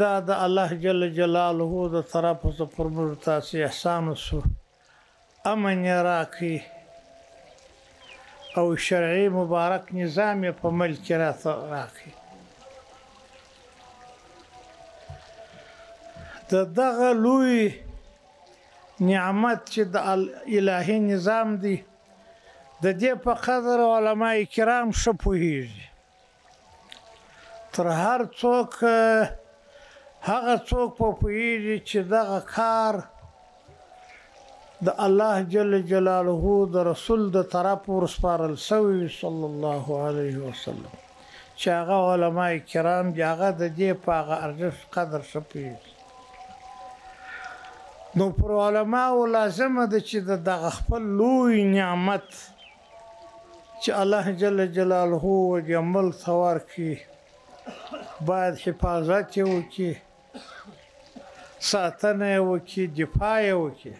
دا د الله جل جلاله د طرفه څخه پر موږ تاسې احسان وشو، امن یې راکړي او شرعي مبارک نظام یې په ملک کې راته راکړي. د دغه لوی نعمت چې د الهي نظام دی، د دې په قدر علما کرام ښه پوهیږي. تر هر څوک هغه څوک په پوهیږي چې دغه کار د الله جل جلاله د رسول د طرف ورسپارل شوی صلی الله علیه وسلم، چې هغه علما کرام دي، هغه د دې په هغه ارزښت قدر ښه پوهیږي. نو پر علماو لازمه ده چې د دغه خپل لوی نعمت چې الله جل جلاله و دې ملک ته ورکړي باید حفاظت یې وکړي، ساتنه یې وکړي، دفاع یې وکړي.